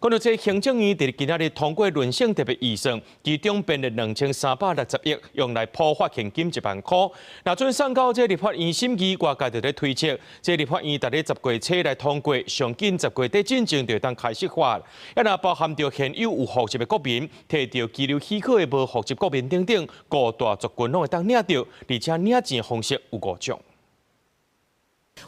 講到這行政院佇今仔日通過韌性特別預算，其中編列2360億，用來普發現金1萬箍。若準送到這立法院審議，外界就咧推測，這立法院佇咧10月初來通過，上緊10月底進前就會當開始發。啊，若包含著現有有戶籍的國民，提著居留許可的無戶籍國民等等，五大族群攏會當領著，而且領錢方式有五種。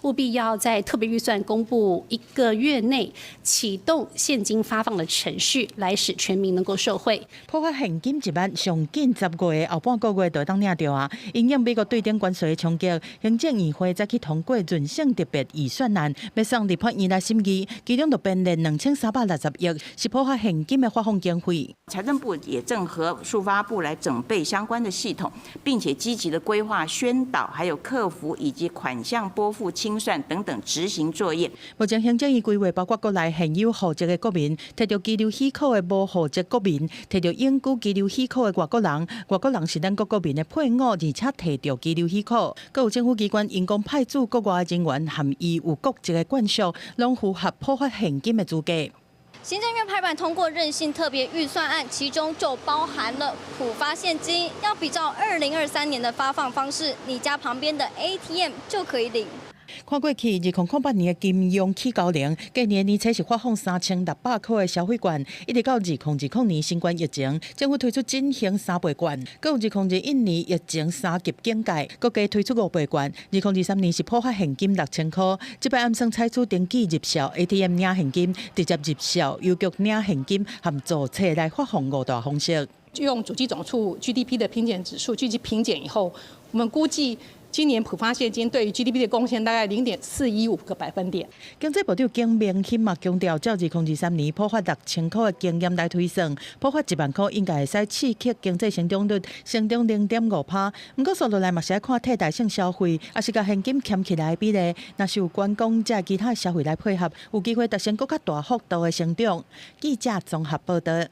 務必要在特別預算公布一個月內啟動現金發放的程序，來使全民能夠受惠。普發現金1萬，上緊10月後半個月就會當領著啊！因應美國對頂關稅的衝擊，行政院會再去通過韌性特別預算案，欲送立法院來審議，其中就編列2360億，是普發現金的發放經費。財政部也正和數發部來整備相關的系統，並且積極的規劃宣導，還有客服以及款項撥付清算等等執行作業。目前行政院規劃包括國內現有戶籍的國民，提著居留許可的無戶籍國民，提著永久居留許可的外國人，外國人是咱國國民的配偶，而且提著居留許可。閣有政府機關因公派駐國外的人員，含伊有國籍的眷屬，攏符合普發現金的資格。行政院拍板通過韌性特別預算案，其中就包含了普發現金，要比照2023年的發放方式，你家旁邊的 ATM 就可以領。看過去2008年的金融起高齡，隔年年初是發放3600箍的消費券，一直到2020年新冠疫情，政府推出振興三倍券，閣有2021年疫情三級警戒，閣加推出五倍券。2023年是普發現金6000箍，這擺按算採取登記入數 ATM 領現金，直接入數郵局領現金和注冊來發放五大方式。用主計總處 GDP 的平減指數去平減以後，我們估計，今年普發現金對於 GDP 的貢獻大概0.415個百分點。經濟部長景明鑫嘛強調，照2023年普發6000箍的經驗來推算，普發1萬箍應該會使刺激經濟成長率成長0.5趴。毋過，紲落來嘛是愛看替代性消費，抑是共現金撙起來的比例，若是有觀光這其他消費來配合，有機會達成閣較大幅度的成長。記者綜合報導。